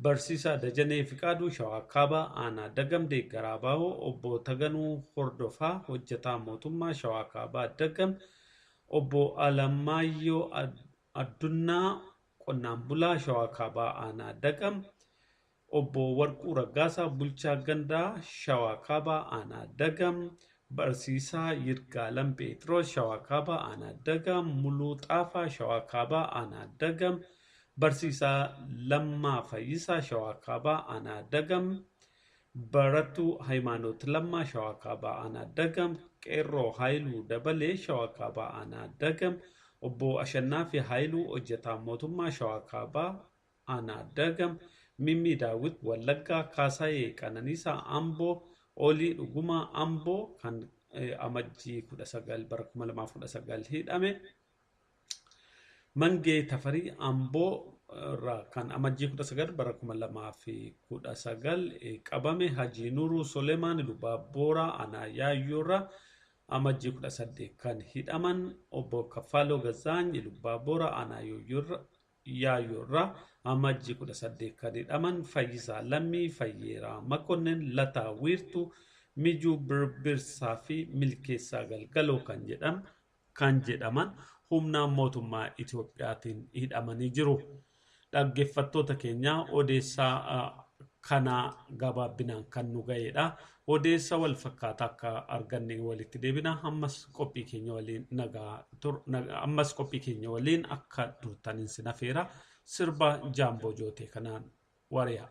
Barsiisaa Dajanee Fiqaaduu Shawaa Kaabaa Aanaa Dagam Deeggaraa Baahoo, Obbo Taganuu Hordofaa hojjetaa mootummaa Shawaa Kaabaa Dagam, Obbo Alamaayyoo Addunnaa qonnaan bulaa Shawaa Kaabaa Aanaa Dagam, Obbo Warquu Raggaasaa bulchaa gandaa Shawaa Kaabaa Aanaa Dagam, Barsiisaa Yirgaalam Pheexiroos Shawaa Kaabaa Aanaa Dagam, Muluu Xaafaa Shawaa Kaabaa Aanaa Dagam, Barsiisaa Lammaa Fayyisaa Shawaa Kaabaa Aanaa Dagam, Barattuu Hayimaanoot Lammaa Shawaa Kaabaa Aanaa Dagam, Qeerroo Haayiluu Dabalee Shawaa Kaabaa Aanaa Dagam, Obbo Ashannaafi Haayiluu hojjetaa mootummaa Shawaa Kaabaa Aanaa Dagam, Mimmii Daawit Wallaggaa, Kaasaayee Qananiisaa Amboo, Olii Dhugumaa Amboo kan amajjii 19 bara 2019 hidhame. Mangee Tafarii Amboo irraa kan amajjii 19 bara 2019 qabame. Hajii Nuruu Solemaan Lubaabooraa Aanaa Yaayyoorraa amajjii 18 kan hidhaman. Obbo Kaffaloo Gazaany Lubaabooraa Aanaa Yaayyoorraa amajjii 18 kan hidhaman. Fayyisaa Lammii, Fayyeeraa Makonnin, Lataa Wiirtuu, Mijuu Birbirsaa fi Milkeessaa Galgaloo kan jedhaman humna mootummaa Itoophiyaatiin hidhamanii jiru. Dhaggeeffattoota keenya, odeessaa kana gabaabinaan kan nu ga'edha. Odeessa wal fakkaataa akka arganne walitti deebina. Ammas qophii keenya waliin nagaa ammas qophii keenya waliin akka turtaniin sin afeera. Sirba Jaamboo Jootee kanaan wari'a.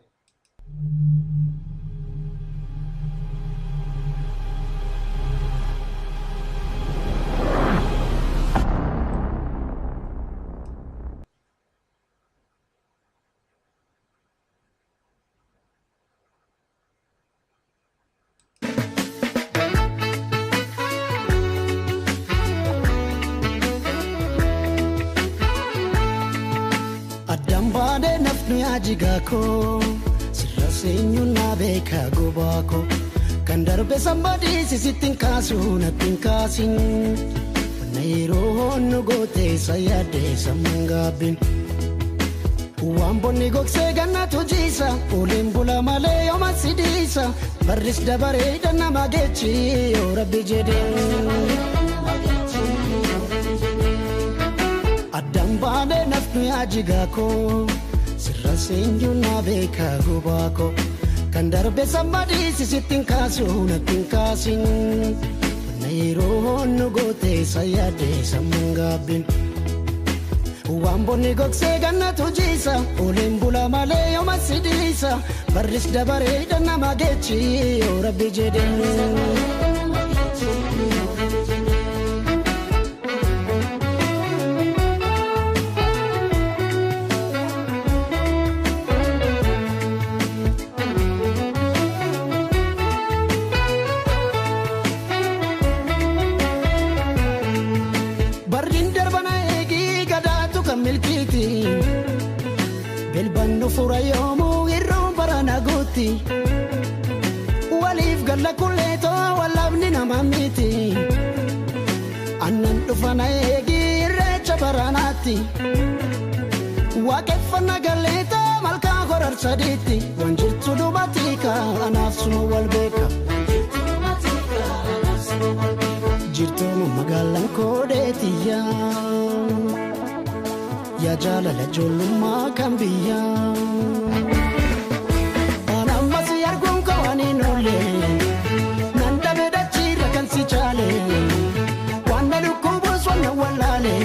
Addaan baadhee nafni ajigaa koo, sirra seenyuun na beeka gobaa koo. Kan darbe sambadii sitti hin kaasu, natti hin kaasin. Wanna yeroo honnu gootee sayyaadee sammuun gaabbin. Waan bonni gogsee gannatu jiisa, ooleen bula malee yooma si dhiisa. Barris dabaree nama geechi yoo Rabbi jedhee. Addaan baadhee nafni ajigaa koo, sirra seenyuun na beeka gobaa koo. Kan darbe sambadii sitti hin kaasu, natti hin kaasin. Wanna yeroo honnu gootee sayyaadee sammuun gaabbin. Waan bonni gogsee gannatu jiisa, ooleen bula malee yooma si dhiisa. Barris dabaree nama geechi yoo Rabbi jedhee. Barriin darbana eegii gadaatu kan milkiiti. Bilbannu fura yoomuu irroon barana guutti. Waliif galla kulleetoo wallabni nama miti. Annan dhufana eegii irreecha baranaatti. Waaqeffanna galleetoo malkaa horar sadiitti. Waan jirtu dubatii anaaf suma wal beeka. Jirtuun magaalaan koodeetiyya. Yaa jaalala ijoollummaa kan biyyaa. Waan ammas arguun koo waan hin oolle. Nan dhabe dachiirra kan si caale. Waan na dhukkubuus waan na wallaale.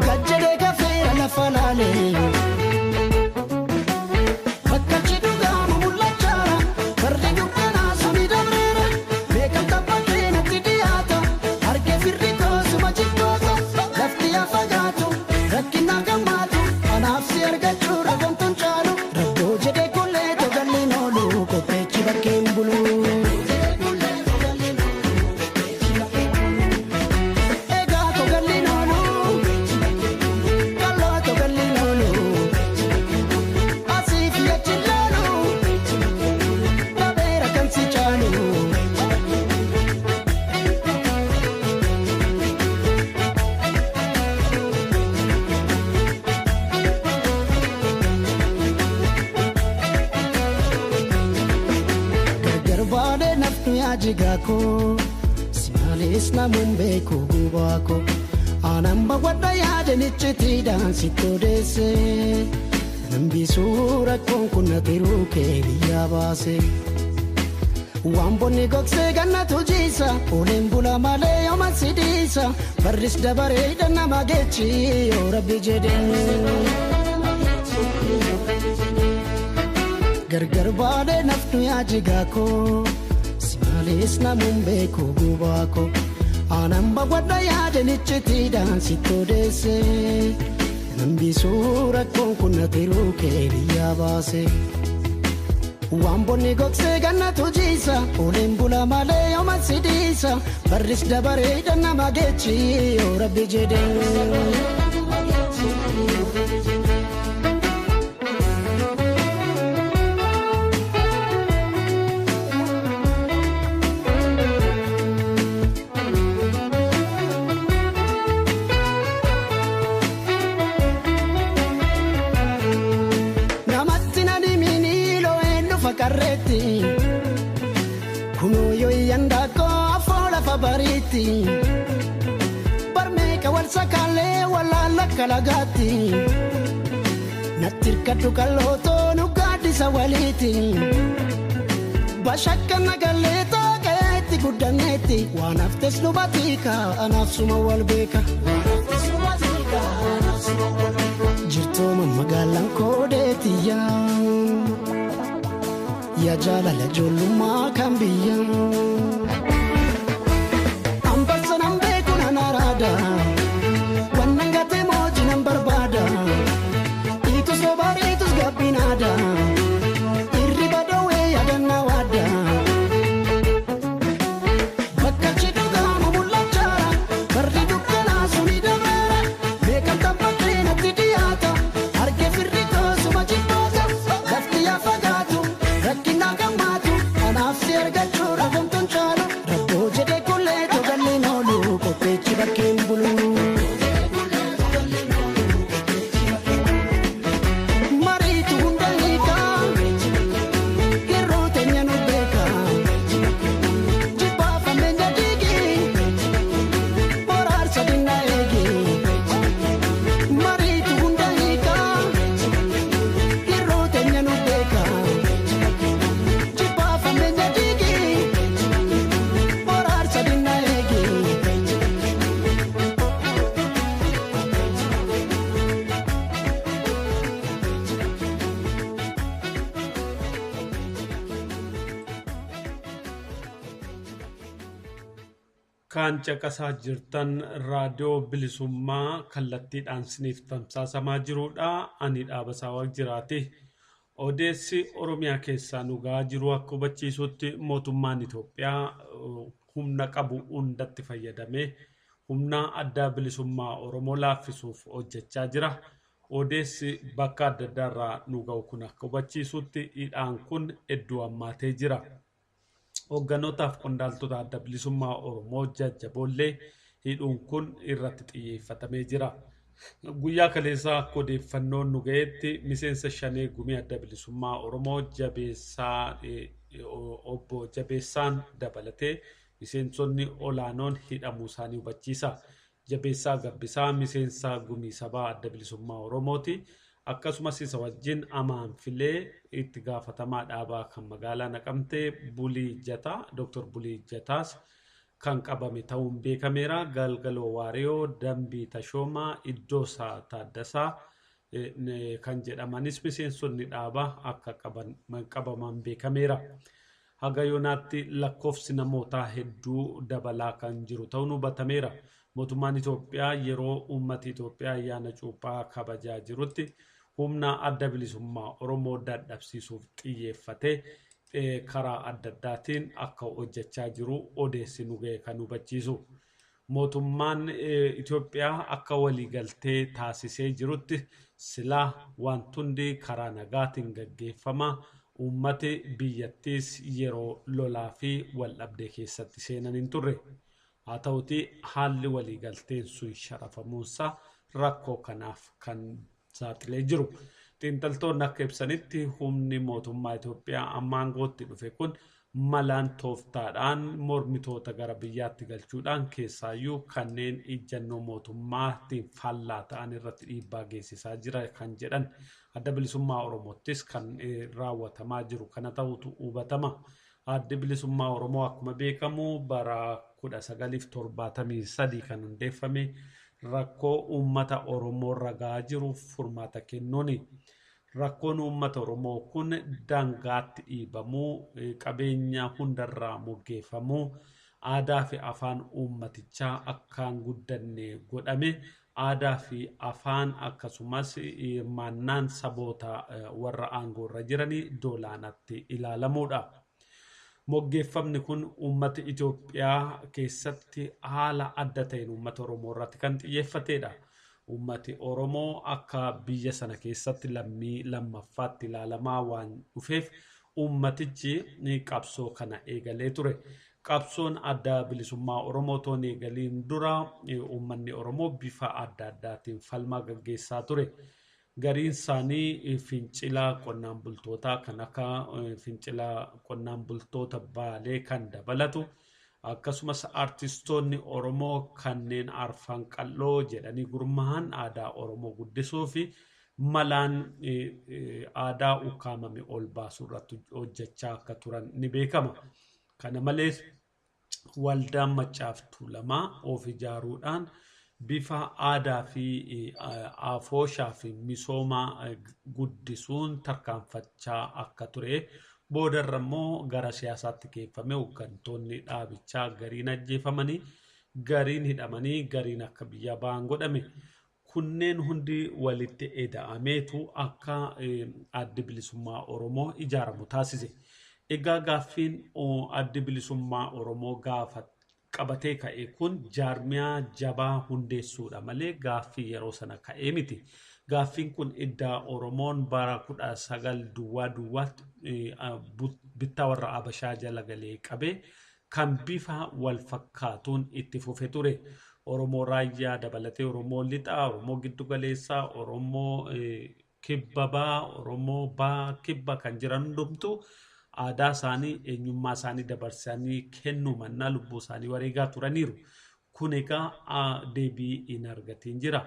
Gajjadee gafeera lafa laale. Bakka dhugaamu mul'achaara. Barri dukkanaa suni dabreera. Beekamta bakkee natti dhiyaata. Harkee firri koosuma jibboota. Lafti yaa fagaatu. Rakkina gammaatu. Anaaf si argachuu ragamtuun caalu. yaajigaa koo si malees namuun beeku gubaa koo aanan bawwadha yaadanichitiidhaan sitti odeesse nambisuu rakkoon kun na tiruu kee biyyaa baase. Waan bonni gogsee gannatu jiisa ooleen bula malee yooma si dhiisa barris dabaree nama geechi yoo rabbi jedhee. Gargar baadhee naftu yaajigaa koo si malees namuun beeku gubaa koo aanan bawwadha yaadanichitiidhaan sitti odeesse nambisuu rakkoon kun na tiruu kee biyyaa baase. Waan bonni gogsee gannatu jiisa ooleen bula malee yooma si dhiisa barris dabaree nama geechi yoo rabbi jedhee. Kunoo yoo yandaakoo afoola fabariitti barmeeka wal sakaalee walaala kalagaatti natti hirkadhu kallootoo nu gaaddisa waliiti bashakka nagalee tooqeetti guddanneetti waan haftes nu batiika anaaf suma wal beeka. Jirtooma magaalaan koodeetiyyaa. Yaa jaalala ijoollummaa kan biyya. Ambassa nan beeku nan araada. Wannan gatee mooji nan barbaada. Itus sobaariitus gabbinaada. Hirriba dhoowwee yaadannaa waadda. Bakkalchi dhugaamu mul'achaara. Barri dukkanaa suni dabeera. Beekamtaan bakkee natti dhiyaata. Harkee firri koosuma jibboota. Lafti yaa fagaatu. Rakkina gammaatu anaaf si argachuu raafamtuun caalu rabboo jedhee kullee togalleen oolu qopheechi bakkeen bulu. Mariitu hunda hiika yeroo teenya nu beeka jibbaaf ammeenya diigi boraarsa dinnaa eegi. Mariitu hunda hiika yeroo teenya nu beeka. Kan caqasaa jirtan raadiyoo bilisummaa kallattiidhaan siniif tamsaasamaa jirudha. Ani Dhaabasaa Waaqjiraati. Odeessi Oromiyaa keessaa nu gahaa jiru akka hubachiisutti mootummaan Itoophiyaa humna qabu hundatti fayyadamee humna addaa bilisummaa Oromoo laaffisuuf hojjechaa jira. Odeessi bakka adda addaarraa nu ga'u kun akka hubachiisutti hidhaan kun hedduu hammaatee jira. Hoogganootaaf qondaaltota adda bilisummaa Oromoo jajjaboollee hidhuun kun irratti xiyyeeffatamee jira. Guyyaa kaleessaa akka odeeffannoon nu ga'etti miseensa shanee gumii adda bilisummaa Oromoo jabeessaa obbo Jabeessaan dabalatee miseensonni olaanoon hidhamuu isaanii hubachiisa. Jabeessaa Gabbisaa miseensa gumii sabaa adda bilisummaa Oromooti. Akkasumas isa wajjin Amaan Filee itti gaafatamaa dhaabaa kan magaalaa Naqamtee Bulii Jataa, Dr. Bulii Jataas kan qabame ta'uun beekameera. Galgaloo Waariyoo, Dambii Tashoomaa, Iddoosaa Taaddasaa kan jedhamanis miseensonni dhaabaa akka qabaman beekameera. Haga yoonaatti lakkoofsi namootaa hedduu dabalaa kan jiru ta'uun hubatameera. Mootummaan Itoophiyaa yeroo uummati Itoophiyaa ayyaana cuuphaa kabajaa jirutti humna adda bilisummaa Oromoo dadhabsiisuuf xiyyeeffatee karaa adda addaatiin akka hojjechaa jiru odeessi nu ga'e kan hubachiisu. Mootummaan Itoophiyaa akka waliigaltee taasisee jirutti silaa wanti hundi karaa nagaatiin gaggeeffama. Uummati biyyattiis yeroo lolaa fi waldhabdee keessatti seenan hin turre. Haa ta'utii haalli waliigalteen sun sharafamuunsaa rakkoo kanaaf kan saaxilee jiru. Xiinxaltoonni akka ibsanitti humni mootummaa Itoophiyaa amma aangootti dhufe kun Malaan tooftaadhaan mormitoota gara biyyaatti galchuudhaan keessaayyuu kanneen ijjannoo mootummaatiin faallaa ta'an irratti dhiibbaa geessisaa jira kan jedhan Adda Bilisummaa Oromoottis kan raawwatamaa jiru kana ta'utu hubatama. Addi Bilisummaa Oromoo akkuma beekamu bara 1973 kan hundeeffame rakkoo uummata Oromoo irra gahaa jiruuf furmaata kennuuni. Rakkoon uummata Oromoo kun daangaatti dhiibamuu, qabeenya hundarraa moggeeffamuu, aadaa fi afaan uummatichaa akkaan guddanne godhame, aadaa fi afaan akkasumas hirmaannaan saboota warra aangoorra jiranii doolaanatti ilaalamuudha. Moggeeffamni kun uummata Itoophiyaa keessatti haala adda ta'een uummata Oromoo irratti kan xiyyeeffatedha. Uummati Oromoo akka biyya sana keessatti lammii lammaffaatti ilaalamaa waan dhufeef uummatichi qabsoo kana eegalee ture. Qabsoon Adda Bilisummaa Oromoo otoo hin eegaliin dura uummanni Oromoo bifa adda addaatiin falmaa gaggeessaa ture. Gariin isaanii fincila qonnaan bultootaa kan akka fincila qonnaan bultoota Baalee kan dabalatu akkasumas artistoonni Oromoo kanneen Arfan Qalloo jedhanii gurmaa'an aadaa Oromoo guddisuu fi malaan aadaa ukkaamame ol baasuu irratti hojjechaa akka turan ni beekama. Kana malees waldaan Maccaaf Tuulamaa of ijaaruudhaan bifa aadaa fi afooshaa fi misooma guddisuun tarkaanfachaa akka ture. Boodarra immoo gara siyaasaatti geeffame hooggantoonni dhaabichaa gariin ajjeefamanii, gariin hidhamanii, gariin akka biyya ba'an godhame. Kunneen hundi walitti eda'ameetu akka Addi Bilisummaa Oromoo ijaaramu taasise. Egaa gaaffiin Addi Bilisummaa Oromoo gaafa qabatee ka'e kun jaarmiyaa jabaa hundeessuudha malee gaaffii yeroo sana ka'ee miti. Gaaffiin kun iddaa Oromoon bara 19 duwwaa duwwaatti bittaa warra Abashaa jala galee qabee kan bifa wal fakkaatuun itti fufe ture. Oromoo raayyaa dabalatee Oromoo lixaa, Oromoo giddugaleessaa, Oromoo kibba ba'aa, Oromoo ba'aa kibba kan jiran hundumtuu aadaa isaanii, eenyummaa isaanii dabarsanii kennuu mannaa lubbuu isaanii wareegaa turaniiru. Kun egaa deebii hin argatiin jira.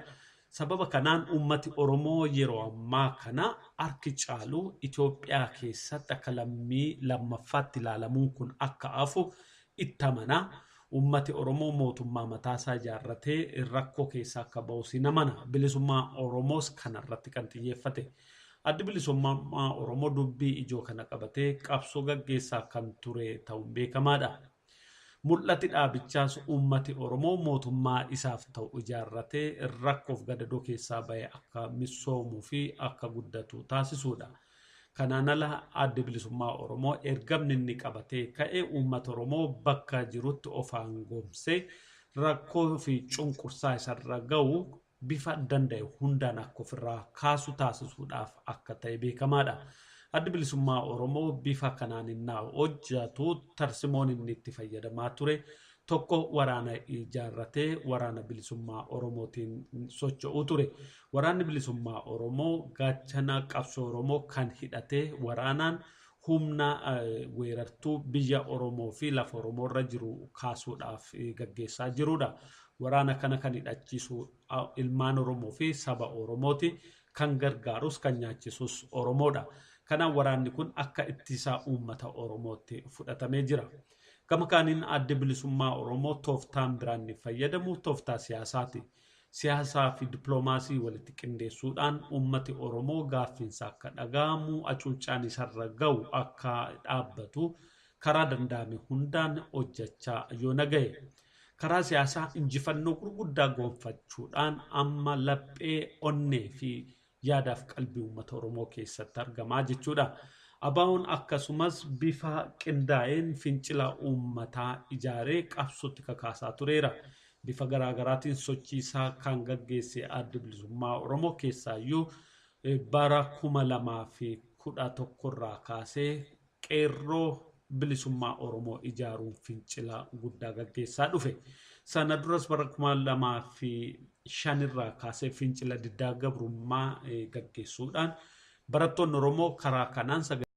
Sababa kanaan uummati Oromoo yeroo ammaa kana harki caalu Itoophiyaa keessatti akka lammii lammaffaatti ilaalamuun kun akka hafu itti amana. Uummati Oromoo mootummaa mataasaa ijaarratee rakkoo keessaa akka bahus hin amana. Bilisummaa Oromoos kanarratti kan xiyyeeffate. Addi Bilisummaa Oromoo dubbii ijoo kana qabatee qabsoo gaggeessaa kan ture ta'uun beekamaadha. Mul'ati dhaabichaas uummati Oromoo mootummaa isaaf ta'u ijaarratee rakkoof gadadoo keessaa bahee akka misoomuu fi akka guddatu taasisuudha. Kanaan ala Addi Bilisummaa Oromoo ergamni inni qabatee ka'e uummata Oromoo bakka jirutti of aangoomsee rakkoo fi cunqursaa isarra ga'u bifa danda'e hundaan akka ofirraa kaasu taasisuudhaaf akka ta'e beekamaadha. Addi Bilisummaa Oromoo bifa kanaan innaa hojjetu tarsimoon inni itti fayyadamaa ture tokko waraana ijaarratee waraana bilisummaa Oromootiin socho'uu ture. Waraanni bilisummaa Oromoo gaachana qabsoo Oromoo kan hidhatee waraanaan humna weerartuu biyya Oromoo fi lafa Oromoo irra jiru kaasuudhaaf gaggeessaa jirudha. Waraana kana kan hidhachiisu ilmaan Oromoo fi saba Oromooti. Kan gargaarus kan nyaachisus Oromoodha. Kanaaf waraanni kun akka ittisaa uummata Oromootti fudhatamee jira. Gama kaaniin Addi Bilisummaa Oromoo tooftaan biraan inni fayyadamu tooftaa siyaasaati. Siyaasaa fi dippiloomaasii walitti qindeessuudhaan uummati Oromoo gaaffiinsa akka dhaga'amu, hacuuccaan isarra ga'u akka dhaabbatu karaa danda'ame hundaan hojjechaa yoo naga'e. Karaa siyaasaa injifannoo gurguddaa gonfachuudhaan amma laphee onnee fi yaadaaf qalbii uummata Oromoo keessatti argamaa jechuudha. ABO'n akkasumas bifa qindaa'een fincila uummataa ijaaree qabsootti kakaasaa tureera. Bifa garaagaraatiin sochiisaa kan gaggeesse Addi Bilisummaa Oromoo keessaayyuu bara 2011 irraa kaasee qeerroo bilisummaa Oromoo ijaaruun fincila guddaa gaggeessaa dhufe. Sana duras bara 2005 irraa kaasee fincila diddaa gabrummaa gaggeessuudhaan barattoonni Oromoo karaa kanaan sagalee